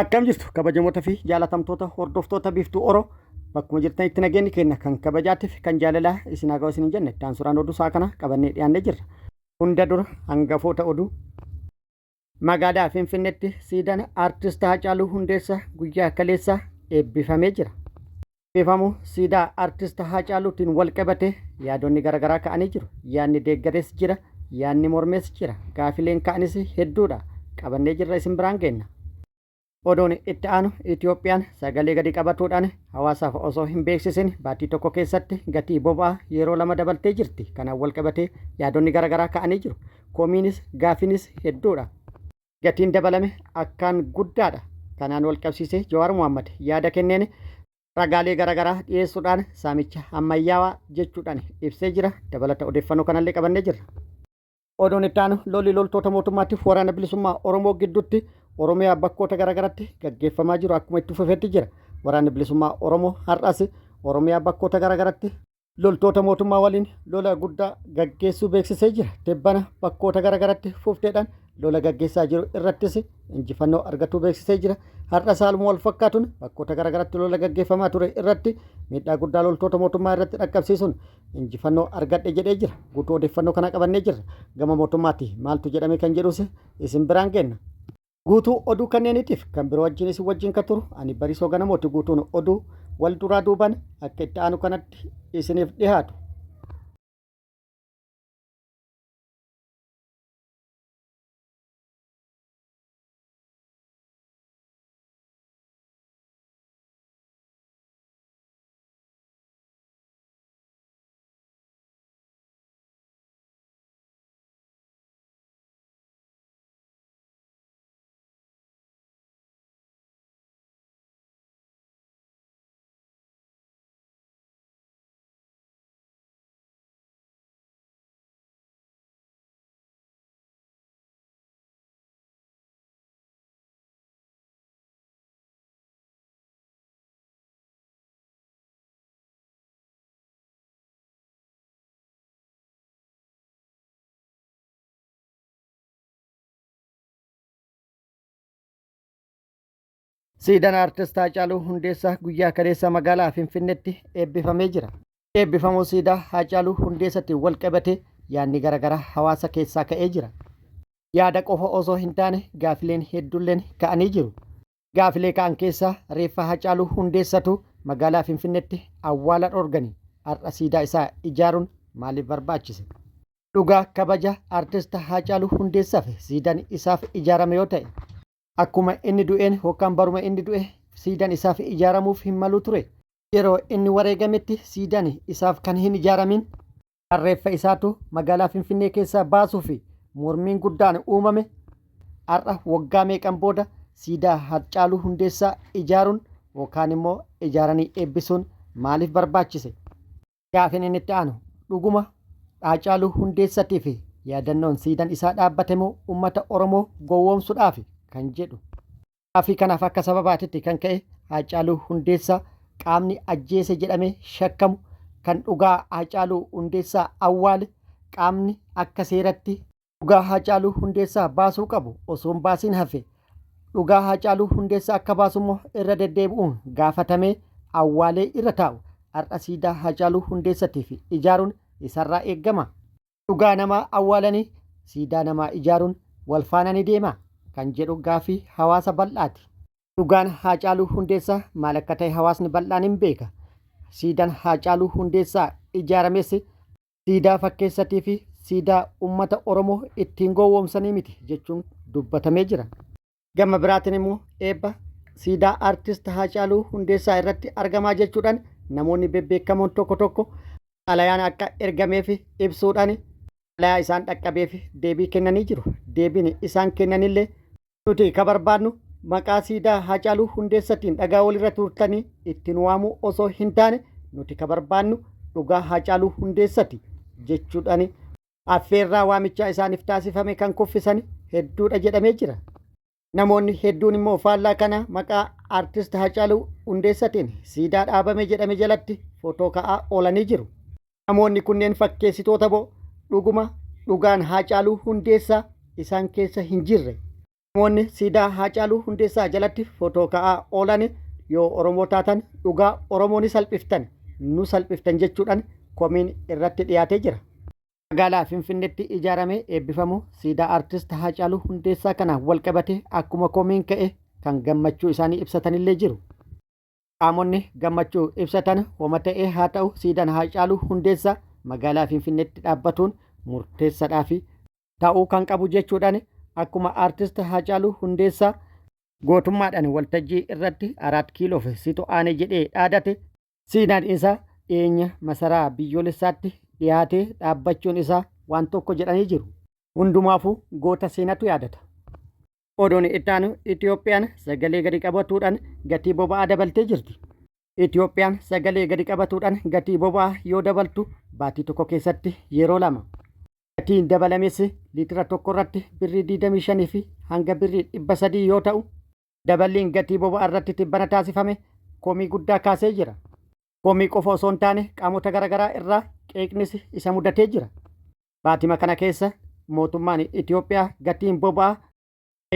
Akkam jirtu kabajamoota fi jaalatamtoota hordoftoota Biiftuu Oro bakkuma jirtanitti nageenyi keenya kan kabajaatiif kan jaalalaa isin haa ga'u isin hin jenne daansuraan oduu sa'a kana qabannee dhiyaannee jirra. Hunda dura hangafoota oduu. Magaalaa Finfinneetti siidaan Aartist Haacaaluu Hundeessaa guyyaa kaleessaa eebbifamee jira. Eebbifamuu siidaa Aartist Haacaaluutiin walqabatee yaadonni garaagaraa ka'anii jiru. Yaadni deeggares jira, yaadni mormes jira. Gaafileen ka'anis hedduudha. Qabannee jirra isin biraan geenna. Oduun itti aanu Itoophiyaan sagalee gadi qabatuudhaan hawaasaaf osoo hin beeksisin baatii tokko keessatti gatii boba'aa yeroo lama dabaltee jirti. Kanaan walqabatee yaadonni garaagaraa ka'anii jiru. Komiinis gaafiinis hedduudha. Gatiin dabalame akkaan guddaadha. Kanaan walqabsiisee Jawaar Mohammad yaada kenneen ragaalee garaagaraa dhiyeessuudhaan saamicha ammayyaawaa jechuudhaan ibsee jira. Dabalata odeeffannoo kanallee qabannee jirra. Oduun itti aanu lolli loltoota mootummaatiif waraana bilisummaa Oromoo gidduutti Oromiyaa bakkoota garaagaraatti gaggeeffamaa jiru akkuma itti fufetti jira. Waraanni bilisummaa Oromoo har'as Oromiyaa bakkoota garaagaraatti loltoota mootummaa waliin lola guddaa gaggeessuu beeksisee jira. Tibbana bakkoota garaagaraatti fufteedhaan lola gaggeessaa jiru irrattis injifannoo argatuu beeksisee jira. Har'as haaluma wal fakkaatuun bakkoota garaagaraatti lola gaggeeffamaa ture irratti miidhaa guddaa loltoota mootummaa irratti dhaqqabsiisuun injifannoo argadhe jedhee jira. Guutuu odeeffannoo kana qabannee jirra. Gama mootummaatti maaltu jedhame kan jedhus isin biraan geenna. Guutuu oduu kanneeniitiif kan biroo wajjin isin wajjin kan turu ani Bariisoo Ganamooti. Guutuun oduu wal duraa duubaan akka itti aanu kanatti isiniif dhihaatu. Siidaan Aartist Haacaaluu Hundeessaa guyyaa kaleessa magaalaa Finfinneetti eebbifamee jira. Eebbifamuu siidaa Haacaaluu Hundeessatti walqabatee yaadni garaagaraa hawaasa keessaa ka'ee jira. Yaada qofa osoo hin taane gaafileen hedduulleen ka'anii jiru. Gaafilee ka'an keessaa reeffa Hacaaluu Hundeessatu magaalaa Finfinneetti awwaala dhorgani har'a siidaa isaa ijaaruun maaliif barbaachise? Dhugaa kabaja Artist Haacaaluu Hundeessaaf siidaan isaaf ijaarame yoo ta'e, akkuma inni du'een yookaan baruma inni du'e siidaan isaaf ijaaramuuf hin malu ture. Yeroo inni wareegametti siidaan isaaf kan hin ijaaramin kan reeffa isaatu magaalaa Finfinnee keessaa baasuu fi mormiin guddaan uumame har'a waggaa meeqan booda siidaa Haacaaluu Hundeessaa ijaaruun yookaan immoo ijaaranii eebbisuun maaliif barbaachise? Gaafin inni itti aanu dhuguma Haacaaluu Hundeessatii fi yaadannoon siidan isaa dhaabbate moo uummata Oromoo gowwoomsudhaafi kan jedhu. Gaaffii kanaaf akka sababaatitti kan ka'e Haacaaluu Hundeessaa qaamni ajjeese jedhamee shakkamu kan dhugaa Haacaaluu Hundeessaa awwaale qaamni akka seeratti dhugaa Haacaaluu Hundeessaa baasuu qabu osoo hin baasiin hafe dhugaa Haacaaluu Hundeessaa akka baasu immoo irra deddeebi'uun gaafatamee awwaalee irra taa'u har'a siidaa Haacaaluu Hundeessatiif ijaaruun isarraa eegama. Dhugaa namaa awwaalanii siidaa namaa ijaaruun wal faana ni deemaa? Kan jedhu gaaffii hawaasa bal'aati. Dhugaan Haacaaluu Hundeessaa maal akka ta'e hawaasni bal'aan hin beeka. Siidaan Haacaaluu Hundeessaa ijaarames siidaa fakkeessatii fi siidaa uummata Oromoo ittiin gowwoomsanii miti jechuun dubbatamee jira. Gama biraatiin immoo eebba siidaa Artist Haacaaluu Hundeessaa irratti argamaa jechuudhaan namoonni bebbeekamoon tokko tokko xalayaan akka ergameef ibsuudhaan xalayaa isaan dhaqqabeef deebii kennanii jiru. Deebiin isaan kennanillee nuti ka barbaadnu maqaa siidaa Haacaaluu Hundeessatiin dhagaa walirra turtanii ittiin waamuu osoo hin taane nuti ka barbaadnu dhugaa Haacaaluu Hundeessati jechuudhaan affeerraa waamichaa isaaniif taasifame kan kuffisan hedduudha jedhamee jira. Namoonni hedduun immoo faallaa kana maqaa Artist Haacaaluu Hundeessatiin siidaa dhaabame jedhame jalatti footoo ka'aa oolanii jiru. Namoonni kunneen fakkeessitoota moo dhuguma dhugaan Haacaaluu Hundeessaa isaan keessa hin jirre? Namoonni siidaa Haacaaluu Hundeessaa jalatti footoo ka'aa oolan yoo Oromoo taatan dhugaa Oromoo ni salphiftan, nu salphiftan jechuudhaan komiin irratti dhiyaatee jira. Magaalaa Finfinneetti ijaaramee eebbifamuu siidaa Artist Haacaaluu Hundeessaa kanaan walqabatee akkuma komiin ka'e kan gammachuu isaanii ibsatanillee jiru. Qaamonni gammachuu ibsatan homa ta'ee haa ta'u siidaan Haacaaluu Hundeessaa magaalaa Finfinneetti dhaabbatuun murteessadhaa fi ta'uu kan qabu jechuudhaan akkuma Aartist Haacaaluu Hundeessaa gootummaadhaan waltajjii irratti Araat Kiiloof situ aane jedhee dhaadate siidaan isaa dhiyeenya masaraa biyyoolessaatti dhiyaatee dhaabbachuun isaa waan tokko jedhanii jiru. Hundumaafuu goota seenatu yaadata. Oduun itti aanu Itiyoophiyaan sagalee gadi qabatuudhaan gatii boba'aa dabaltee jirti. Itiyoophiyaan sagalee gadi qabatuudhaan gatii boba'aa yoo dabaltu baatii tokko keessatti yeroo lama. Gatiin dabalames liitira tokko irratti birrii 25 fi hanga birrii 300 yoo ta'u, daballiin gatii boba'aa irratti tibbana taasifame komii guddaa kaasee jira. Komii qofa osoo hin taane qaamota garaagaraa irraa qeeqnis isa mudatee jira. Baatima kana keessa mootummaan Itoophiyaa gatiin boba'aa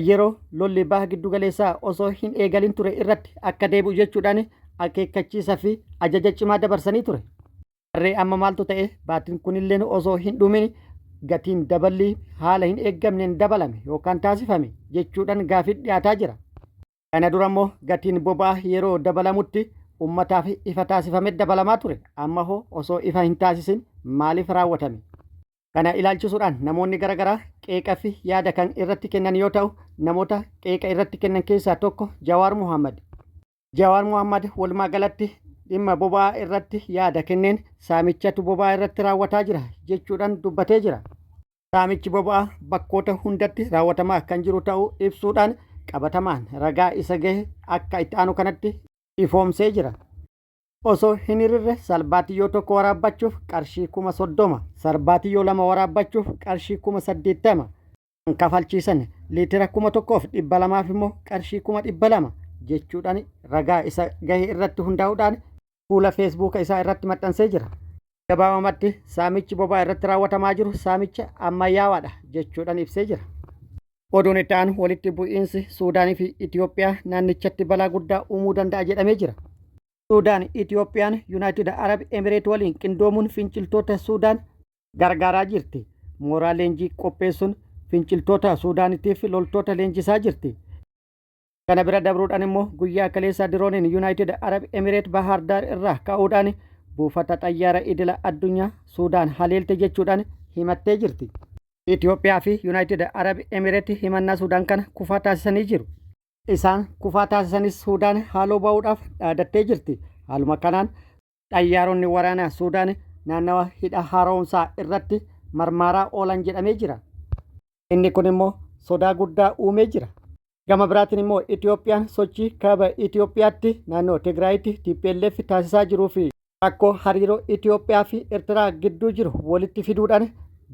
yeroo lolli baha giddugaleessaa osoo hin eegalin ture irratti akka deebi'u jechuudhaan akeekkachiisa fi ajaja cimaa dabarsanii ture. Harree amma maaltu ta'e baatiin kunilleen osoo hin dhumin gatiin daballii haala hin eeggamneen dabalame yookaan taasifame jechuudhaan gaafiin dhiyaataa jira. Kana dura immoo gatiin boba'aa yeroo dabalamutti ummataaf ifa taasifame dabalamaa ture. Amma hoo osoo ifa hin taasisin maaliif raawwatame? Kana ilaalchisuudhaan namoonni garaagaraa qeeqa fi yaada kan irratti kennan yoo ta'u, namoota qeeqa irratti kennan keessaa tokko Jawaar Mohammad. Jawaar Mohammad walumaa galatti dhimma boba'aa irratti yaada kenneen saamichatu boba'aa irratti raawwataa jira jechuudhaan dubbatee jira. Saamichi boba'aa bakkoota hundatti raawwatamaa kan jiru ta'uu ibsuudhaan qabatamaan ragaa isa gahe akka itti aanu kanatti ifoomsee jira. Osoo hin hirirre salbaatiyyoo tokko waraabbachuuf qarshii 30,000, sarbaatiyyoo lama waraabbachuuf qarshii 80,000 kan kafalchiisan liitira 1,200f immoo qarshii 200,000 jechuudhaan ragaa isa gahe irratti hundaa'uudhaan fuula feesbuuka isaa irratti maxxansee jira. Gabaabamatti saamichi boba'aa irratti raawwatamaa jiru saamicha ammayyaawaadha jechuudhaan ibsee jira. Oduun itti aanu walitti bu'iinsi Suudaanii fi Itiyoophiyaa naannichatti balaa guddaa uumuu danda'a jedhamee jira. Suudaan Itiyoophiyaan Yuunaayitid Arab Emireet waliin qindoomuun finciltoota Suudaan gargaaraa jirti. Mooraa leenjii qopheessuun finciltoota Suudaanitiif loltoota leenjisaa jirti. Kana bira dabruudhaan immoo guyyaa kaleessaa dirooniin Yuunaayitid Arab Emireet Bahaar Daar irraa ka'uudhaan buufata xayyaara idila addunyaa Suudaan haleelte jechuudhaan himattee jirti. Itoophiyaa fi Yuunaayitid Arab Emireet himannaa Suudaan kana kufaa taasisanii jiru. Isaan kufaa taasisanis Suudaan haaloo ba'uudhaaf dhaadattee jirti. Haaluma kanaan xayyaaronni waraanaa Suudaan naannawa hidha haaromsaa irratti marmaaraa oolan jedhamee jira. Inni kun immoo sodaa guddaa uumee jira. Gama biraatiin immoo Itoophiyaan sochii kaaba Itoophiyaatti naannoo Tigraayitti TPLF taasisaa jiruu fi rakkoo hariiroo Itoophiyaa fi Eertiraa gidduu jiru walitti fiduudhaan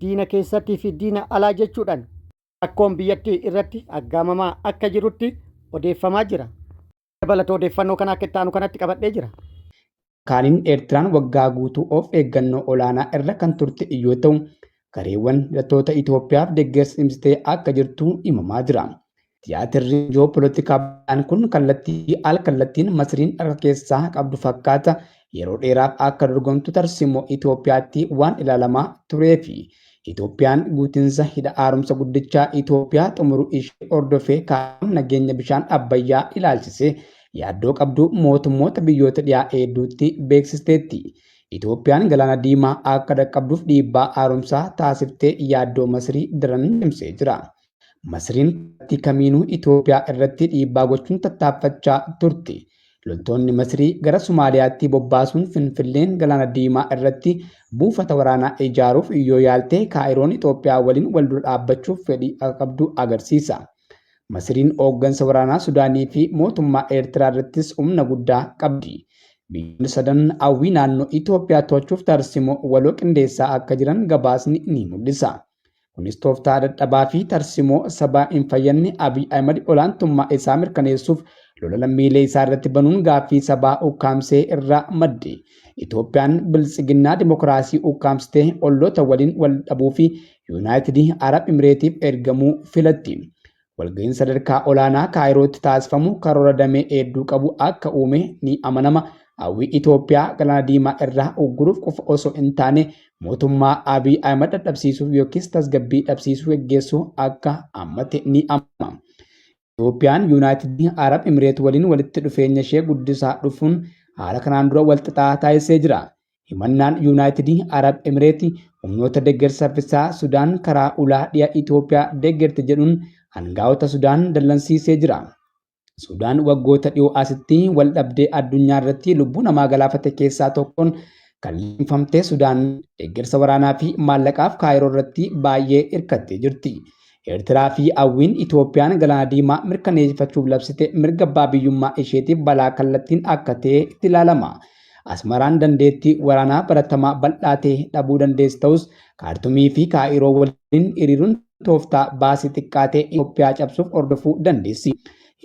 diina keessattii fi diina alaa jechuudhaan rakkoon biyyattii irratti aggaamamaa akka jirutti odeeffamaa jira. Dabalata odeeffannoo kana akka itti aanu kanatti qabadhee jira. Kaaniin Eertiraan waggaa guutuu of eeggannoo olaanaa irra kan turte yoo ta'u, gareewwan hidhattoota Itoophiyaaf deeggarsa cimsitee akka jirtu himamaa jira. Tiyaatirri ji'oopolitikaa bal'aan kun kallattii al kallattiin Masriin harka keessaa qabdu fakkaata yeroo dheeraaf akka dorgomtu tarsiimoo Itoophiyaatti waan ilaalamaa tureefi. Itoophiyaan guutinsa hidha haaromsa guddichaa Itoophiyaa xumuruu ishee hordofee Kaayiroon nageenya bishaan Abbayyaa ilaalchisee yaaddoo qabdu mootummoota biyyoota dhiyaa hedduutti beeksisteetti. Itoophiyaan Galaana Diimaa akka dhaqqabduuf dhiibbaa haaromsaa taasiftee yaaddoo Masrii daran cimsee jira. Masriin kallattii kamiinuu Itoophiyaa irratti dhiibbaa gochuun tattaaffachaa turte. Loltoonni Masrii gara Somaaliyaatti bobbaasuun Finfinneen Galaana Diimaa irratti buufata waraanaa ijaaruuf yoo yaalte Kaayiroon Itoophiyaa waliin wal dura dhaabbachuuf fedhii akka qabdu agarsiisa. Masriin hooggansa waraanaa Sudaanii fi mootummaa Eertiraa irrattis humna guddaa qabdi. Biyyoonni sadan hawwii naannoo Itoophiyaa to'achuuf tarsiimoo waloo qindeessaa akka jiran gabaasni ni mul'isa. Kunis tooftaa dadhabaa fi tarsimoo sabaa hin fayyadne Abiy Ahimad olaantummaa isaa mirkaneessuuf lola lammiilee isaa irratti banuun gaaffii sabaa ukkaamsee irraa madde. Itoophiyaan biltsiginnaa dimokiraasii ukkaamsitee olloota waliin wal dhabuu fi Yuunaayitid Arab Imireetiif ergamuu filatti. Walga'iin sadarkaa olaanaa Kaayirootti taasifamu karoora damee hedduu qabu akka uume ni amanama. Hawwii Itoophiyaa Galaana Diimaa irraa ugguruuf qofa osoo hin taane mootummaa Abiy Ahimad dadhabsiisuuf yookiis tasgabbii dhabsiisuu geggeessuu akka hammate ni amanama. Itoophiyaan Yuunaayitid Arab Imireet waliin walitti dhufeenya ishee guddisaa dhufuun haala kanaan dura walxaxaa taasisee jira. Himannaan Yuunaayitid Arab Imireet humnoota deggersa saffisaa Sudaan karaa ulaa dhiha Itoophiyaa deggerte jedhuun angaa'ota Sudaan dallansiisee jira. Sudaan waggoota dhiyoo asitti waldhabdee addunyaa irratti lubbuu namaa galaafate keessaa tokkoon kan liqimfamte Sudaan deeggarsa waraanaa fi maallaqaaf Kaayiroo irratti baay'ee hirkattee jirti. Eertiraa fi hawwiin Itoophiyaan Galaana Diimaa mirkaneeffachuuf labsite mirga abbaa biyyummaa isheetiif balaa kallattiin akka ta'e itti ilaalama. Asmaraan dandeettii waraanaa baratamaa bal'aa ta'e dhabuu dandeessi ta'us Kaartumii fi Kaayiroo waliin hiriiruun tooftaa baasii xiqqaa ta'e Itoophiyaa cabsuuf hordofuu dandeessi.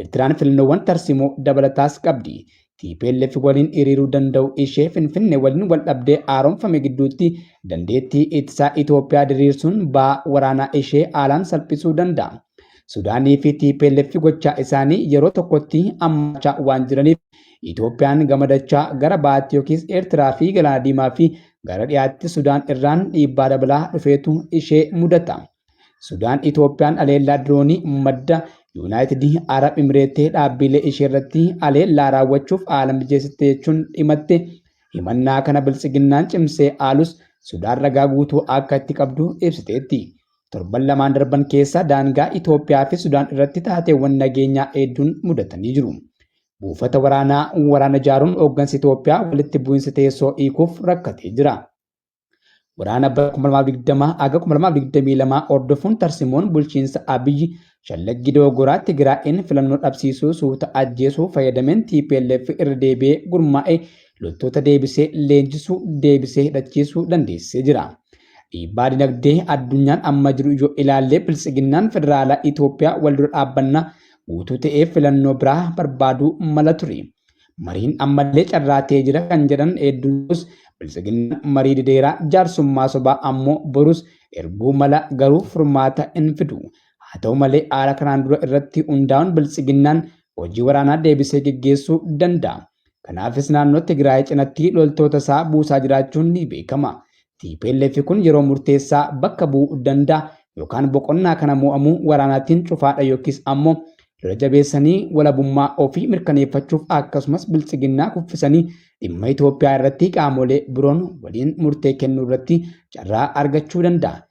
Eertiraan filannoowwan tarsiimoo dabalataas qabdi. Tplf waliin hiriiruu danda'u ishee Finfinnee waliin waldhabdee haaromfame gidduutti dandeettii ittisaa Itoophiyaa diriirsuun ba'aa waraanaa ishee haalaan salphisuu danda'a. Sudaanii fi tplf gochaa isaanii yeroo tokkotti hammaachaa waan jiraniif Itoophiyaan gama dachaa gara bahaatti yookiis Eertiraa fi Galaana Diimaa fi gara dhiyaatti Sudaan irraan dhiibbaa dabalaa dhufeetu ishee mudata. Sudaan Itoophiyaan haleellaa diroonii madda Yuunaayitid Arab Imireettee dhaabbiilee isheerratti haleellaa raawwachuuf haala mijeessite jechuun himatte. Himannaa kana Biltsiginnaan cimsee haalus Sudaan ragaa guutuu akka itti qabdu ibsiteetti. Torban lamaan darban keessa daangaa Itoophiyaa fi Sudaan irratti taateewwan nageenyaa hedduun mudatanii jiru. Buufata waraanaa waraana ijaaruun hooggansi Itoophiyaa walitti bu'insa teessoo hiikuuf rakkatee jira. Waraana bara 2020 haga 2022 hordofuun tarsimoon bulchiinsa Abiy shallaggii dogoggoraa Tigraayiin filannoo dhabsiisuu suuta ajjeesuu fayyadameen tplf irra deebi'ee gurmaa'e loltoota deebisee leenjisuu deebisee hidhachiisuu dandeessisee jira. Dhiibbaa dinagdee addunyaan amma jiru yoo ilaalle biltsiginnaan federaalaa Itoophiyaa wal dura dhaabbannaa guutuu ta'eef filannoo biraa barbaaduu mala ture. Mariin ammallee carraa ta'ee jira kan jedhan hedduus biltsiginnaan marii dideeraa jaarsummaa sobaa ammoo borus erguu mala garuu furmaata hin fidu. Haa ta'u malee haala kanaan dura irratti hundaa'uun biltsiginnaan hojii waraanaa deebisee geggeessuu danda'a. Kanaafis naannoo Tigraay cinatti loltoota isaa buusaa jiraachuun ni beekama. Tplf kun yeroo murteessaa bakka bu'uu danda'a yookaan boqonnaa kana mo'amuu waraanaatiin cufaadha yookiis ammoo lola jabeessanii walabummaa ofii mirkaneeffachuuf akkasumas biltsiginnaa kuffisanii dhimma Itoophiyaa irratti qaamolee biroon waliin murtee kennuu irratti carraa argachuu danda'a.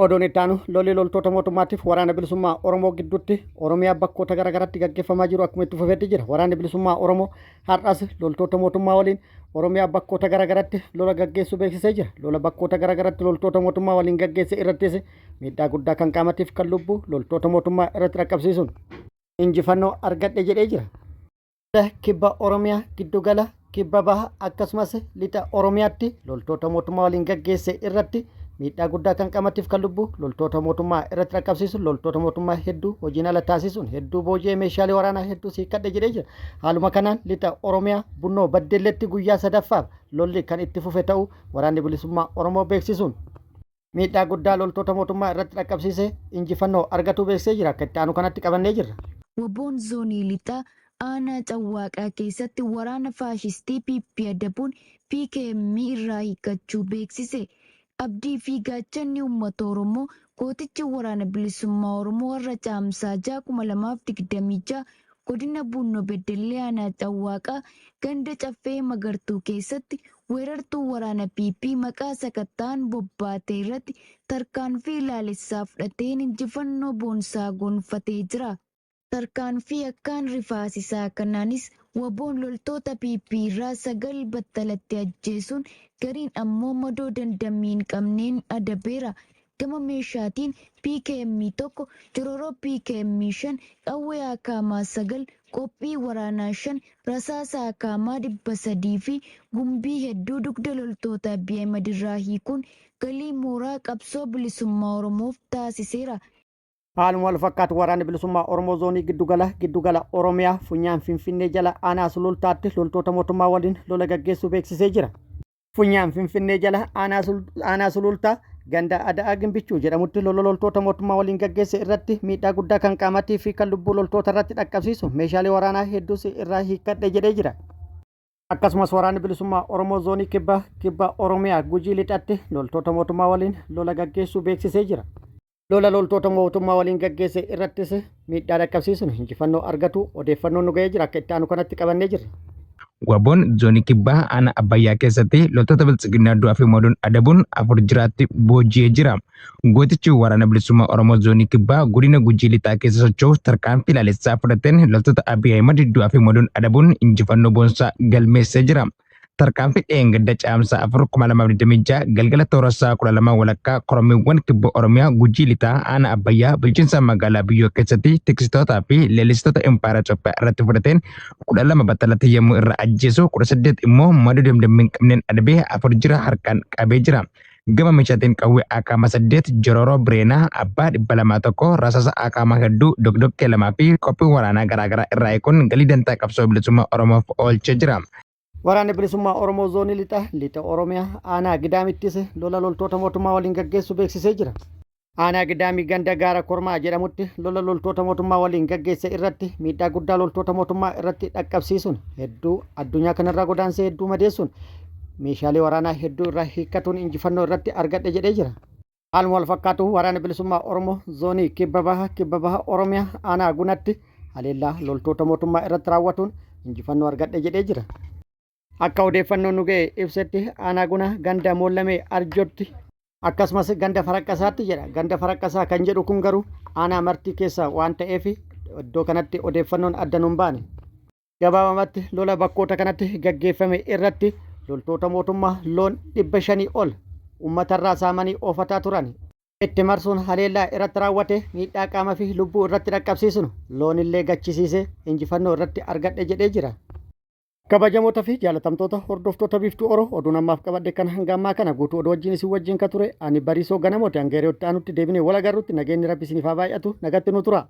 Oduun itti aanu lolli loltoota mootummaatiif waraana bilisummaa Oromoo gidduutti Oromiyaa bakkoota garaagaraatti gaggeeffamaa jiru akkuma itti fufetti jira. Waraanni bilisummaa Oromoo har'as loltoota mootummaa waliin Oromiyaa bakkoota garaagaraatti lola gaggeessuu beeksisee jira. Lola bakkoota garaagaraatti loltoota mootummaa waliin gaggeesse irrattis miidhaa guddaa kan qaamatiif kan lubbuu loltoota mootummaa irratti dhaqqabsiisuun injifannoo argadhe jedhee jira. Kibba Oromiyaa giddugala kibba baha akkasumas lixa Oromiyaatti loltoota mootummaa waliin gaggeesse irratti miidhaa guddaa kan qaamatiif kan lubbuu loltoota mootummaa irratti dhaqqabsiisu loltoota mootummaa hedduu hojiin ala taasisuun hedduu booji'ee meeshaalee waraanaa hedduu hiikkadhe jedhee jira. Haaluma kanaan lixa Oromiyaa Bunnoo Baddelleetti guyyaa sadaffaaf lolli kan itti fufe ta'uu waraanni bilisummaa Oromoo beeksisuun miidhaa guddaa loltoota mootummaa irratti dhaqqabsiise injifannoo argatuu beeksisee jira. Akka itti aanu kanatti qabannee jirra. Wbo'n Zoonii Lixaa Aanaa Cawwaaqaa keessatti waraana faashistii PP adabuun PKM irraa hiikkachuu beeksise. Abdii fi gaachanni uummata Oromoo gootichi Waraana Bilisummaa Oromoo har'a Caamsaa 6, 2026 Godina Buunnoo Beddellee Aanaa Cawwaaqaa ganda Caffee Magartuu keessatti weerartuu waraana PP maqaa sakatta'aan bobbaate irratti tarkaanfii laalessaa fudhateen injifannoo boonsaa gonfatee jira. Tarkaanfii akkaan rifaasisaa kanaanis WBOn loltoota PP irraa 9 battalatti ajjeesuun gariin ammoo madoo dandammii hin qabneen adabeera. Gama meeshaatiin PKM 1, Jororoo PKM 5, Qawwee Akm 9, Qophii waraanaa 5, Rasaasa Akm 300 fi gumbii hedduu dugda loltoota Abiy Ahimad irraa hiikuun galii mooraa qabsoo bilisummaa Oromoof taasiseera. Haaluma wal fakkaatu Waraanni Bilisummaa Oromoo Zoonii Giddugala Giddugala Oromiyaa Funyaan Finfinnee jala Aanaa Sulultaatti loltoota mootummaa waliin lola gaggeessuu beeksisee jira. Funyaan Finfinnee jala Aanaa Sulultaa ganda Ada'aa Gimbichuu jedhamutti lola loltoota mootummaa waliin gaggeesse irratti miidhaa guddaa kan qaamatii fi kan lubbuu loltoota irratti dhaqqabsiisu meeshaalee waraanaa hedduus irraa hiikkadhe jedhee jira. Akkasumas Waraanni Bilisummaa Oromoo Zoonii Kibba Kibba Oromiyaa Gujii Lixatti loltoota mootummaa waliin lola gaggeessuu beeksisee jira. Lola loltoota mootummaa waliin gaggeesse irrattis miidhaa dhaqqabsiisuun injifannoo argatu odeeffannoon nu ga'ee jira akka itti aanu kanatti qabannee jirra. Waboon Zoonii Kibbaa Aanaa Abbayyaa keessatti loltoota Biltsiginnaa du'aa fi mooduun adabuun 4 jiraatti booji'ee jira. Gootichi Waraana Bilisummaa Oromoo Zoonii Kibbaa Godina Gujii Lixaa keessa socho'u tarkaanfii laalessaa fudhateen loltoota Abiy Ahimad du'aa fi mooduun adabuun injifannoo boonsaa galmeessee jira. Tarkaanfii dheengadda Caamsaa 4, 2026 galgala toora sa'a 12 walakkaa korommiiwwan kibba Oromiyaa Gujii Lixaa Aanaa Abbayyaa bulchiinsa magaalaa Biyyoo keessatti tiksitootaa fi leellistoota impaayera Itoophiyaa irratti fudhateen 12 battalatti yommuu irra ajjeesu 18 immoo madoo damdammii hin qabneen adabee 4 jira harkaan qabee jira. Gama meeshaatiin qawwee akaama 8, jorooroo bireenaa abbaa 200 1, rasaasa akaama hedduu, doqdoqqee 2 fi qophii waraanaa garaagaraa irraa eeguun galii dantaa qabsoo bilisummaa Oromoof oolchee jira. Waraanni Bilisummaa Oromoo Zoonii Lixa Lixa Oromiyaa Aanaa Gidaamittis lola loltoota mootummaa waliin gaggeessu beeksisee jira. Aanaa Gidaamii ganda Gaara Kormaa jedhamutti lola loltoota mootummaa waliin gaggeesse irratti miidhaa guddaa loltoota mootummaa irratti dhaqqabsiisuun hedduu addunyaa kanarraa godaansee hedduu madeessuun meeshaalee waraanaa hedduu irraa hiikkatuun injifannoo irratti argadhe jedhee jira. Haaluma wal fakkaatu Waraana Bilisummaa Oromoo Zoonii Kibba Baha Kibba Baha Oromiyaa Aanaa Gunatti haleellaa loltoota mootummaa irratti raawwatuun injifannoo argadhe jedhee jira. Akka odeeffannoon nu ga'e ibsetti Aanaa Guna ganda Moollamee Arjotti akkasumas ganda Faraqqasaatti jedha. Ganda Faraqqasaa kan jedhu kun garuu aanaa Martii keessa waan ta'eef iddoo kanatti odeeffannoon adda nun baane. Gabaabamatti lola bakkoota kanatti gaggeeffame irratti loltoota mootummaa loon 500 ol uummatarraa saamanii oofataa turan itti marsuun haleellaa irratti raawwate miidhaa qaama fi lubbuu irratti dhaqqabsiisuun loonillee gachisiisee injifannoo irratti argadhe jedhee jira. Kabajamoota fi jaalatamtoota hordoftoota Biiftuu Oro oduun ammaaf qabadhe kan hanga ammaa kana guutuu oduu wajjin isin wajjin ka ture ani Bariisoo Ganamooti hanga yeroo itti aanutti deebinee wal agarrutti nageenyi Rabbi isiniif haa baay'atu nagatti nu tura.